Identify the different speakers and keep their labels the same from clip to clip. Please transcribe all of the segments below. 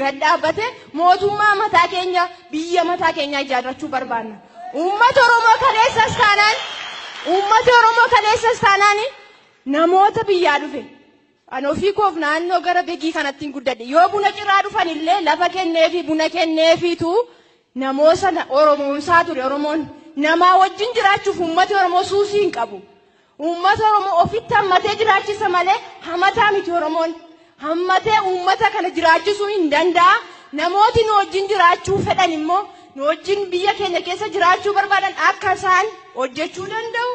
Speaker 1: Gad dhaabbate mootummaa mataa keenya, biyya mataa keenyaa ijaarrachuu barbaanna. Uummata Oromoo kaleessas taanaan, uummata Oromoo kaleessas taanaan namoota biyyaa dhufe. Ani ofii koof naannoo gara Begii kanatti hin guddadhe. Yoo buna ciraa dhufan illee lafa kenneefi buna kenneefiitu namoota sana Oromoomsaa ture Oromoon. Namaa wajjin jiraachuuf uummati Oromoo suusii hin qabu. Uummata Oromoo ofitti hammatee jiraachisa malee hamataa miti Oromoon. Hammatee uummata kana jiraachisuu hin danda'a. Namooti nu wajjin jiraachuu fedhan immoo nu wajjin biyya keenya keessa jiraachuu barbaadan akka isaan hojjechuu danda'u,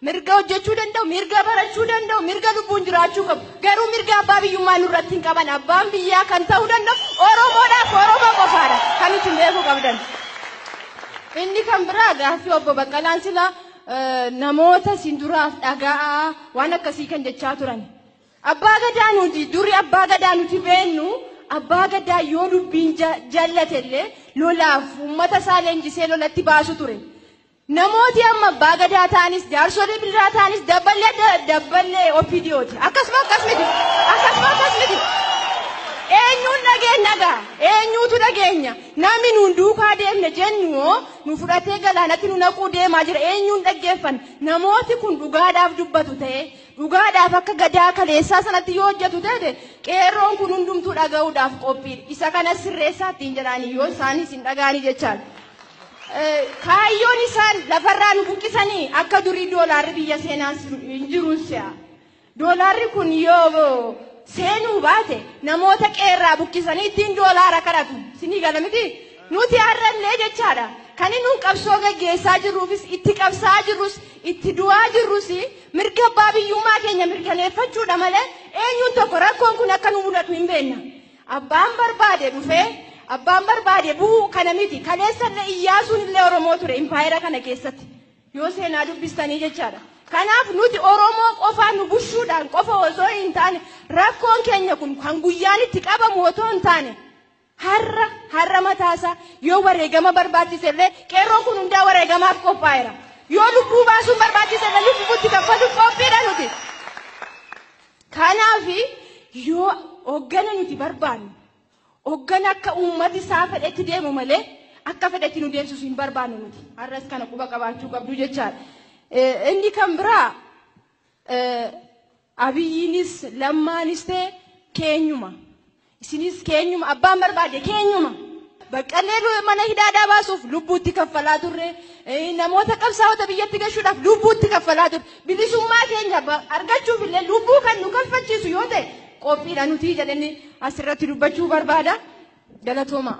Speaker 1: mirga hojjechuu danda'u, mirga barachuu danda'u, mirga lubbuun jiraachuu qabu. Garuu mirga abbaa biyyummaa nurratti hin qaban. Abbaan biyyaa kan ta'uu danda'u Oromoodhaaf Oromoo qofaadha. Kan isin beekuu qabdan. Inni kan biraa gaaffii obbo Baqqalaan sila namoota isin duraaf dhaga'aa waan akkasii kan jechaa turan. Abbaa gadaa nuti duri, abbaa gadaa nuti beennu, abbaa gadaa yoo dubbiin jallate illee lolaaf uummata isaa leenjisee lolatti baasu ture. Namooti amma abbaa gadaa ta'anis jaarsolii biraa ta'anis dabballee dabballee OPDOti. Akkasuma akkas miti. Akkasuma akkas miti. Eenyuun dhageenya gaa? Eenyuutu dhageenya? Namni nuun duukaa deemne jennu hoo nu fudhatee galaanatti nu naquu deemaa jira. Eenyuun dhaggeeffan? Namooti kun dhugaadhaaf dubbatu ta'e, dhugaadhaaf akka gadaa kaleessaa sanatti yoo hojjetu ta'e, qeerroon kun hundumtuu dhaga'uudhaaf qophiidha. Isa kana sirreessaa ittiin jedhanii yoo isaanis hin dhaga'anii jechaan. Kaayyoon isaan lafarraa nu buqqisanii akka durii doolaarri biyya seenaan hin jiruun si'a. Doolaarri kun yoo seenuu baate namoota qeerraa buqqisanii ittiin doolaara kadhatu. Sinii gala miti? Nuti har'allee jechaadha. Kan inni nuun qabsoo gaggeessaa jirruufis, itti qabsaa jirrus, itti du'aa jirrus mirga abbaa biyyummaa keenya mirkaneeffachuudha malee eenyuun tokko rakkoon kun akka nu mudatu hin beekna. Abbaan barbaade dhufee abbaan barbaade bu'uu kana miti. Kaleessallee Iyyaasuun illee Oromoo ture impaayera kana keessatti. Yoo seenaa dubbistanii jechaadha. Kanaaf nuti Oromoo qofaa nu bushuudhaan qofa osoo hin taane, rakkoon keenya kun kan guyyaan itti qabamu otoo hin taane, har'a har'a mataasaa yoo wareegama barbaachise illee qeerroon kun hundaa wareegamaaf qophaa'eera. Yoo lubbuu baasuun barbaachise illee lubbuutti kaffaluuf qophiidha nuti. Kanaaf yoo hoggana nuti barbaannu hoggana akka uummati isaa fedhetti deemu malee akka fedhetti nu deemsisu hin barbaannu nuti. Har'as kana quba qabaachuu qabdu jechaadha. Inni kan biraa Abiyyiinis Lammaanis ta'e keenyuma. Isinis keenyuma, abbaan barbaade keenyuma. Baqqallee mana hidhaadhaa baasuuf lubbuutti kaffalaa turre. Namoota qabsaa'ota biyyatti gashuudhaaf lubbuutti kaffalaa turre. Bilisummaa keenya argachuuf illee lubbuu kan nu kaffachiisu yoo ta'e qophiidha nuti jedhanii asirratti dubbachuu barbaada. Galatooma.